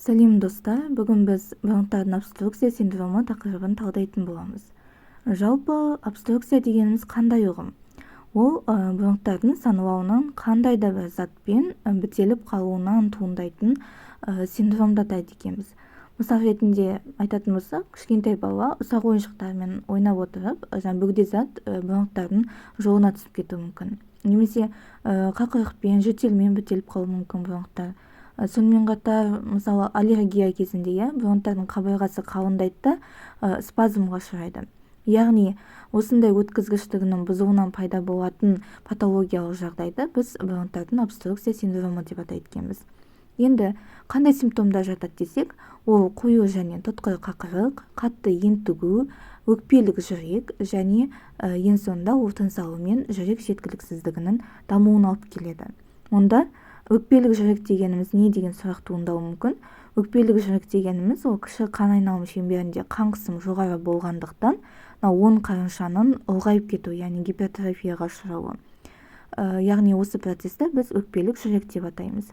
Сәлем, достар! Бүгін біз бронхтардың обструкция синдромы тақырыбын талдайтын боламыз. Жалпы, обструкция дегеніміз қандай ұғым? Ол бронхтардың саңылауының қандай да бір затпен бітеліп қалуынан туындайтын синдромды атайды екенбіз. Мысал ретінде айтатын болсақ, кішкентай бала ұсақ ойыншықтармен ойнап отырып, жаңа бөгде зат бронхтардың жолына түсіп кетуі мүмкін. Немесе қақырықпен, жөтелмен бітеліп қалуы мүмкін бронхтар. Сонымен қатар, мысалы, аллергия кезінде, иә, бронхтардың қабырғасы қалыңдайды да, спазмға ұшырайды. Яғни осындай өткізгіштігінің бұзылуынан пайда болатын патологиялық жағдайды біз бронхтардың обструкция синдромы деп атайды екенбіз. Енді қандай симптомдар жатады десек, ол қою және тұтқыр қақырық, қатты ентігу, өкпелік жүрек және ең соңында ол тыныс алу мен жүрек жеткіліксіздігінің дамуын алып келеді. Онда өкпелік жүрек дегеніміз не деген сұрақ туындауы мүмкін. Өкпелік жүрек дегеніміз ол кіші қан айналым шеңберінде қан қысымы жоғары болғандықтан, мынау оң қарыншаның ұлғайып кетуі, яғни гипертрофияға ұшырауы. Яғни осы процесті біз өкпелік жүрек деп атаймыз.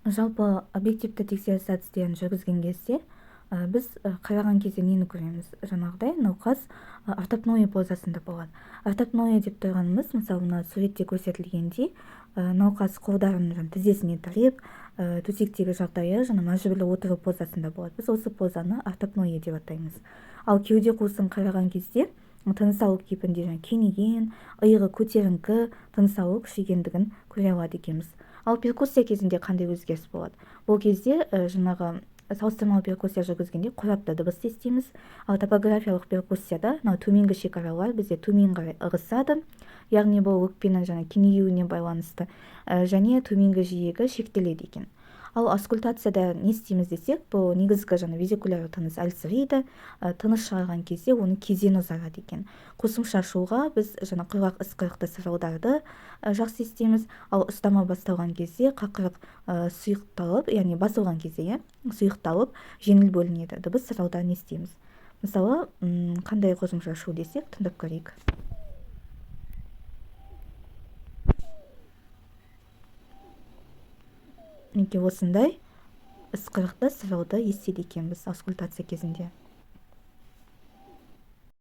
Жалпы, объективті тексеріс әдістерін жүргізген кезде біз қараған кезде нені көреміз? Жаңағыдай науқас ортопноэ позасында болады. Ортопноэ деп тұрғанымыз, мысалы, мына суретте көрсетілгендей, науқас қолдарын жаңа тізесіне тіреп, төсектегі жағдайы жаңа мәжбүрлі отыру позасында болады. Біз осы позаны ортопноэ деп атаймыз. Ал кеуде қуысын қараған кезде тыныс алу кейпінде жаңа кеңейген, иығы көтеріңкі, тыныс алу күшейгендігін көре алады екенбіз. Ал перкуссия кезінде қандай өзгеріс болады? Бұл кезде жаңағы салыстырмалы перкуссия жүргізгенде қорапты дыбыс естиміз. Ал топографиялық перкуссияда мынау төменгі шекаралар бізде төмен қарай ығысады, яғни бұл өкпенің жаңа кеңеюіне байланысты, және төменгі жиегі шектеледі екен. Ал аускультацияда не істейміз десек, бұл негізгі жаңа везикулярлы тыныс әлсірейді, тыныс шығарған кезде оның кезеңі ұзарады екен. Қосымша шуға біз жаңа құрғақ ысқырықты сырылдарды жақсы естиміз. Ал ұстама басталған кезде қақырық сұйықталып, яғни басылған кезде, иә, сұйықталып, жеңіл бөлінеді. Дыбыс сырылдарын естиміз. Мысалы, қандай қосымша шу десек, тыңдап көрейік. Мінекей, осындай ысқырықты сырылды естиді екенбіз аускультация кезінде.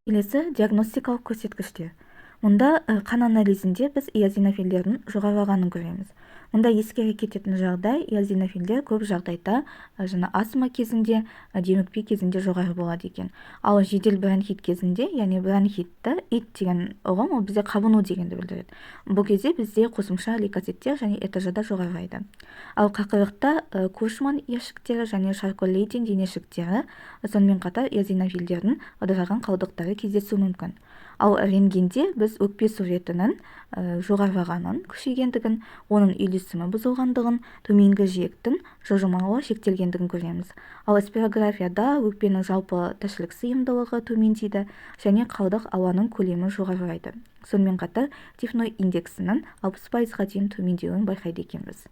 Келесі диагностикалық көрсеткіштер. Мұнда қан анализінде біз эозинофилдердің жоғарылағанын көреміз. Мұнда ескере кететін жағдай, эозинофилдер көп жағдайда жаңа астма кезінде, демікпе кезінде жоғары болады екен. Ал жедел бронхит кезінде, яғни бронхитті ит деген ұғым, ол бізде қабыну дегенді білдіреді. Бұл кезде бізде қосымша лейкоциттер және ЭТЖ-да жоғарылайды. Ал қақырықта Кушман ершіктері және Шарко-Лейден денешіктері, сонымен қатар эозинофилдердің ыдыраған қалдықтары кездесуі мүмкін. Ал рентгенде біз өкпе суретінің жоғарылағанын, күшейгендігін, оның үйлесімі бұзылғандығын, төменгі жиектің жылжымауы шектелгендігін көреміз. Ал спирографияда өкпенің жалпы тіршілік сыйымдылығы төмендейді және қалдық ауаның көлемі жоғарылайды. Сонымен қатар Тифной индексінің 60%-ға дейін төмендеуін байқайды екенбіз.